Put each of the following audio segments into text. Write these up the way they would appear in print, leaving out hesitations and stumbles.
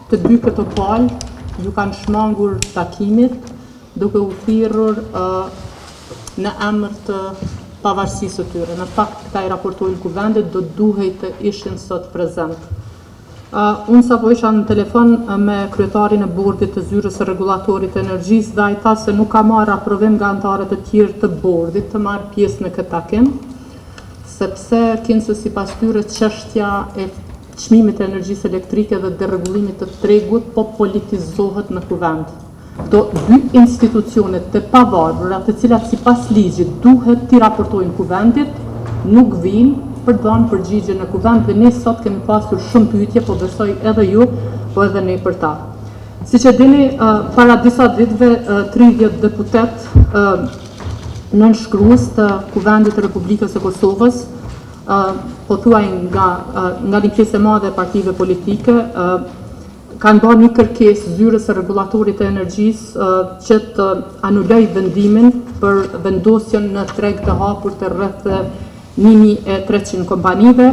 Të dy këto palë ju kanë shmangur takimit duke u thirrur në emër të pavarësisë së tyre. Në fakt këta i raportojnë kuvendit, do duhej të ishin sot prezent. Unë sapo isha në telefon me kryetarin e bordit të zyrës së rregullatorit të energjisë dhe ai tha se nuk ka marrë aprovim nga anëtarët e tjerë të bordit të marrë pjesë në këtë takim, sepse kinse sipas tyre çështja e çmimit të energjisë elektrike dhe derregullimit të tregut po politizohet në kuvend. Këto dy institucione të pavarura, të cilat sipas ligjit duhet t'i raportojnë kuvendit, nuk vijnë për të dhënë përgjigje në kuvend dhe ne sot kemi pasur shumë pyetje, po besoj edhe ju, po edhe ne për ta. Siç e dini, para disa ditëve 30 deputetë nënshkrues të Kuvendit të Republikës së Kosovës, pothuaj nga nga një pjesë e madhe e partive politike, kanë bërë një kërkesë zyrës së rregullatorit të energjisë që të anulojë vendimin për vendosjen në treg të hapur të rreth 1300 kompanive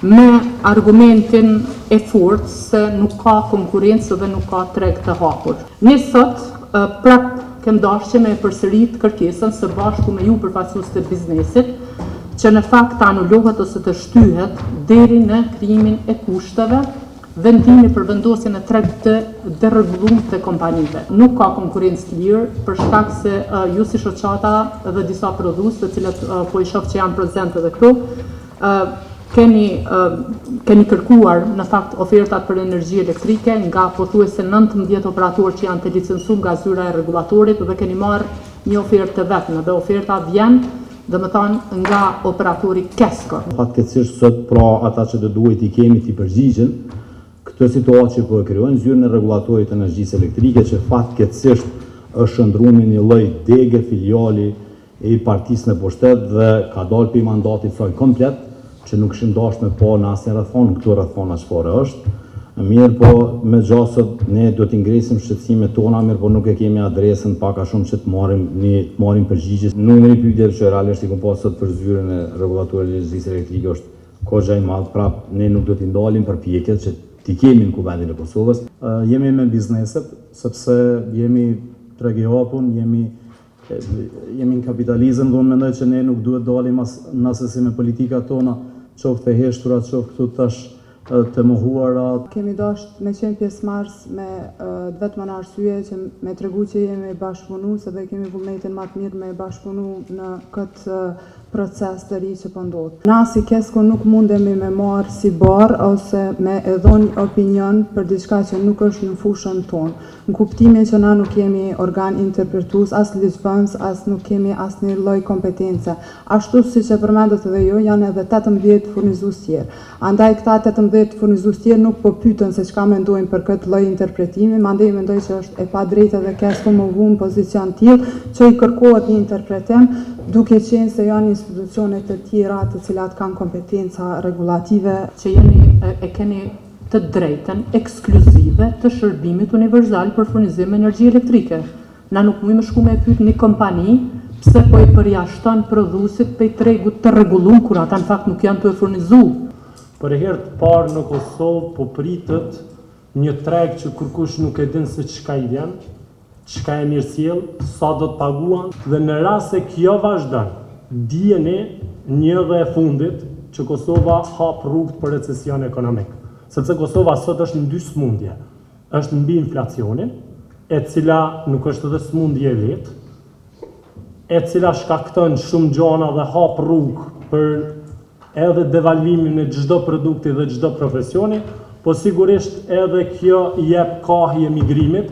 me argumentin e fortë se nuk ka konkurrencë dhe nuk ka treg të hapur. Ne sot prap kem dashur që me e përsërit kërkesën së bashku me ju përfaqësues të biznesit që në fakt të anulohet ose të shtyhet deri në krijimin e kushteve Vendimi për vendosjen në treg të derregullum të kompanive. Nuk ka konkurrencë të lirë për shkak se ju si shoqata dhe disa prodhues të cilët po i shoh që janë prezent edhe këtu, keni keni kërkuar në fakt ofertat për energji elektrike nga pothuajse 19 operatorë që janë të licencuar nga zyra e rregullatorit dhe keni marrë një ofertë të vetme dhe oferta vjen domethënë nga operatori Kesko. Fatkeqësisht sot pra ata që do duhej t'i kemi t'i përgjigjen këtë situatë që po e krijojnë zyrën e rregullatorit të energjisë elektrike që fatkeqësisht është shndërruar në një lloj dege filiali i partisë në pushtet dhe ka dalë prej mandatit saj komplet që nuk kishim dashur me pa në asnjë rrethanë në këto rrethana çfarë është. Mirëpo, me gjasë ne do t'i ngresim shqetësimet tona, mirëpo nuk e kemi adresën pak a shumë që të marrim një të marrim përgjigje. Numri i pyetjeve që realisht i kom pas sot për zyrën e rregullatorit të energjisë elektrike është goxha i madh, prap ne nuk do t'i ndalim përpjekjet që t'i kemi në Kuvendin e Kosovës. Jemi me bizneset, sepse jemi treg i hapun, jemi Jemi në kapitalizëm dhe unë mendoj që ne nuk duhet dalim as assesi me politikat tona, qoftë të heshtura, qoftë këtu tash të mohuara. Kemi dashtë me qenë pjesëmarrës me të vetmen arsye që me tregu që jemi bashkëpunues edhe kemi vullnetin ma të mirë me bashkëpunu në këtë proces të ri që po ndodh. Na si KESCO nuk mundemi me marrë si barrë ose me e dhonë opinion për diçka që nuk është në fushën tonë. Në kuptimin që na nuk jemi organ interpretues, as ligjvënës, as nuk kemi asnjë lloj kompetence. Ashtu siç e përmendët edhe ju, janë edhe 18 furnizues tjerë. Andaj këta 18 furnizues tjerë nuk po pyeten se çka mendojnë për këtë lloj interpretimi, mandej mendoj që është e padrejtë edhe KESCO me u vu në pozicion tillë që i kërkohet një interpretim, duke qenë se janë institucione të tjera të cilat kanë kompetenca rregullative. Që jeni e keni të drejtën ekskluzive të shërbimit universal për furnizim me energji elektrike. Na nuk mujmë me shku me e pyet një kompani pse po i përjashton prodhuesit prej tregut të rregullum kur ata në fakt nuk janë tu e furnizu. Për herë të parë në Kosovë po pritet një treg që kurkush nuk e din se çka i vjen, çka e mirësjell, sa do të paguan dhe në rast se kjo vazhdon, dijeni një dhe e fundit që Kosova hap rrugët për recesion ekonomik. Sepse Kosova sot është në dy smundje. Është mbi inflacionin, e cila nuk është edhe smundje e lehtë, e cila shkakton shumë gjana dhe hap rrugë për edhe devalvimin e çdo produkti dhe çdo profesioni, po sigurisht edhe kjo i jep kahje migrimit.